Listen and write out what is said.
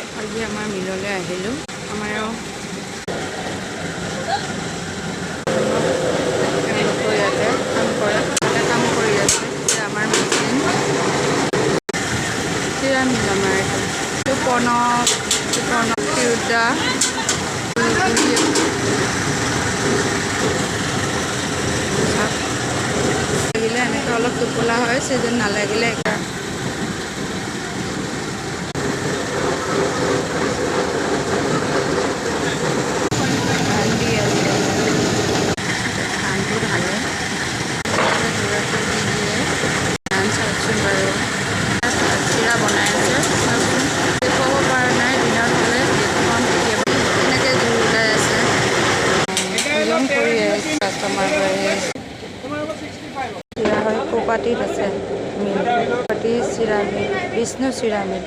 আজি আমাৰ মিললৈ আহিলোঁ। আমাৰ তেওঁলোকো ইয়াতে কাম কৰে, ইয়াতে কাম কৰি আছে। এতিয়া আমাৰ মেচিন, চিৰা মিল আমাৰ এইটো। এইটো প্ৰণৱ, এইটো প্ৰণৱ ক্ষীৰোদা বহি আছে। চাওক, লাগিলে এনেকৈ অলপ টোপোলা হয়, ছিজন নালাগিলে একা ধান দি আছে। ধানটো ঢালে, জোৰাটো দি দিয়ে ধান। চাওকচোন বাৰু, চিৰা বনাই আছে, চাওকচোন। দেখুৱাব পৰা নাই, দিনত হ'লে দেখুৱাম কেতিয়াবা। এনেকৈ জুই ওলাই আছে। ওজন কৰি আছে, কাষ্টমাৰ আহি আছে। চিৰা হয়, কৌপাটিত আছে মিল, কৌপাটি চিৰা মিল, বিষ্ণু চিৰা মিল।